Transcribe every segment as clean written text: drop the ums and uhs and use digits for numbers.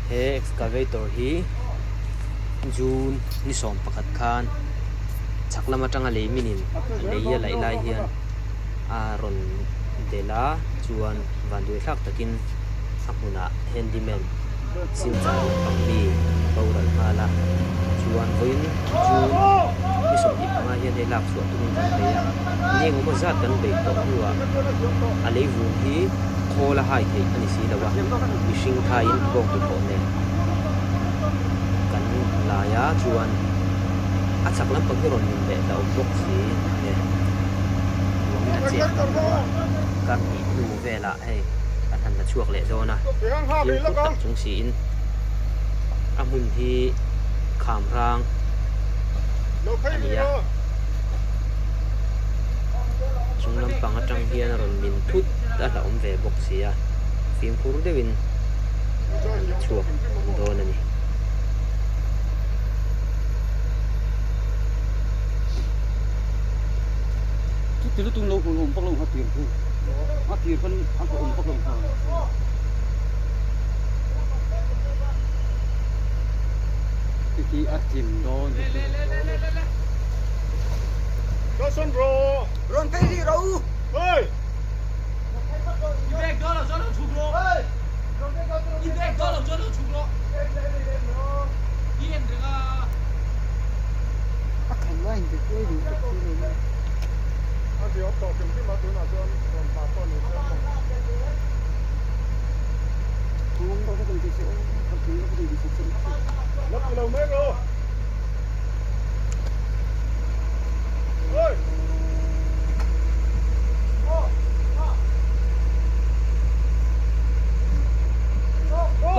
He excavator hi June ni 11 khan chhak lam atanga lei minin lei a laih lai hian a rawn delh a chuan vanduai thlak takin a hmunah handyman Silchar lampang mi a boral nghal a chuan vawiin June ni 25 hian hei lak chhuah tumin kan bei a ni engemaw zat kan beih tawh hnuah a lei vung hi khawl a hai theih a ni si lo a mihring thaiin bawk hnathawh nen kan lai a chuan a chak lampang hi rawn min leh hlauh bawk si nen ruangin a chet ngam lo a kar hnih hnu velah hei kan han la chhuak leh dawn a fimkhur tak chung siin a hmun hi kham rang a ni a chung lampang atang hian a rawn min thut a hlauhawm ve bawk si a fimkhur deuhin kan han la chhuak dawn a ni. A tir khan a awm vak lo nghal. Titi a tlin dawn te chu. Johnson bro. Rawn phei rih rawh u. Hey. A khan lai in dik uai duh tak si lo mai. A ti awm tawh hrim hrim a tunah chuan rawn pa pawh ni se maw. La ti lo mai rawh. Oi.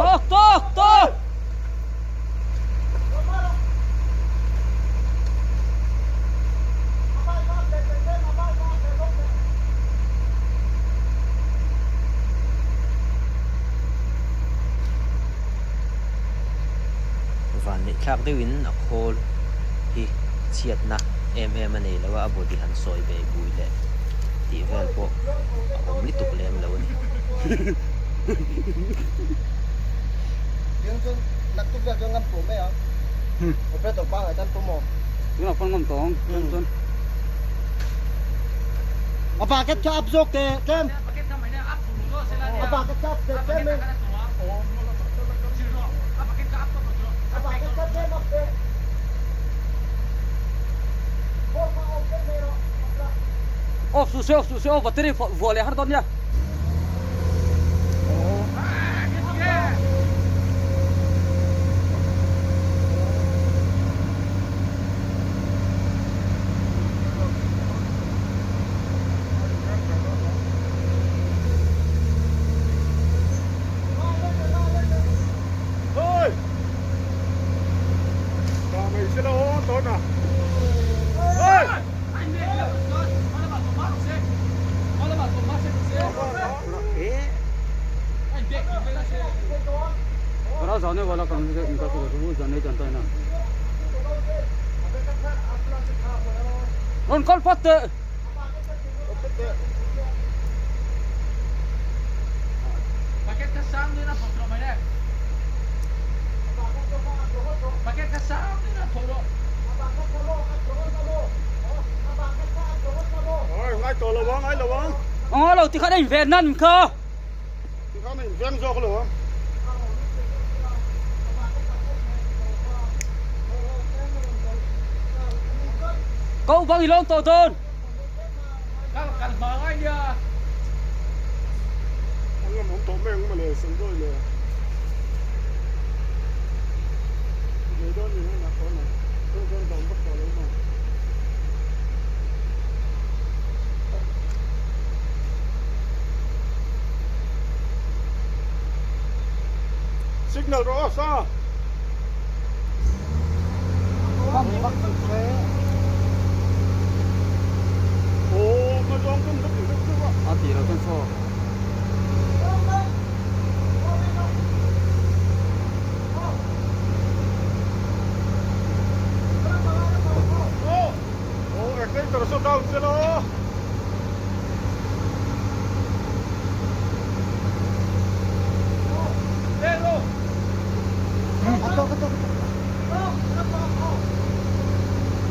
Tok tok tok. Van neih thlak deuhin a khawl hi chhiatna em em a nei lo a, a body han sawi ve bui leh tih vel pawh a awm lutuk lem lo a ni. Tiang chuan naktuk vel chuan ngam tawh mai ang. Operator pangngai tan pawh maw? Tunah pawn ngam tawh ang tiang chuan. A bucket kha up zawk teh tlem. A bucket kha up teh tlem in. A bucket kha tlem up teh. Off kha off vek mai rawh. Off la. Off suh se off suh se aw battery vuah leh har dawn nia. Rawn kal phawt teh. Ngai tawh lo ang, ngai lo ang. Ngai lo tikhan a inven nan kha. Tikhan a inveng zawk lo ang. Ko bang i lawm tawh dawn. Kal kal hma ngai nia. Ang ngam awm tawh mai ang mawle Sandawi le. Nei dawn ni hei nak dawn ang. Chuan chuan dam vak tawh lo maw. Signal rawh aw sa. A tih loh chuan chaw. A tawk a tawk.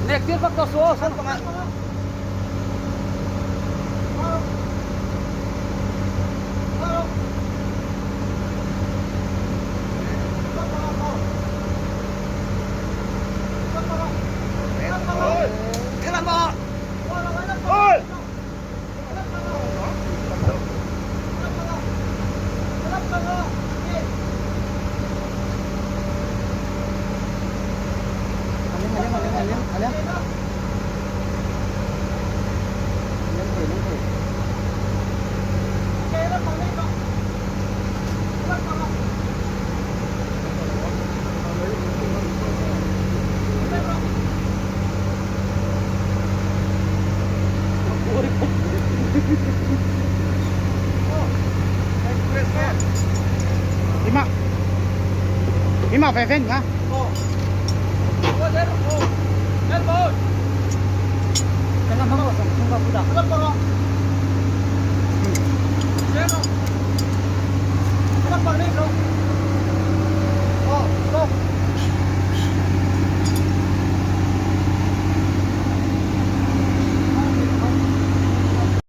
Nek tir vak tawh suh aw sir panga.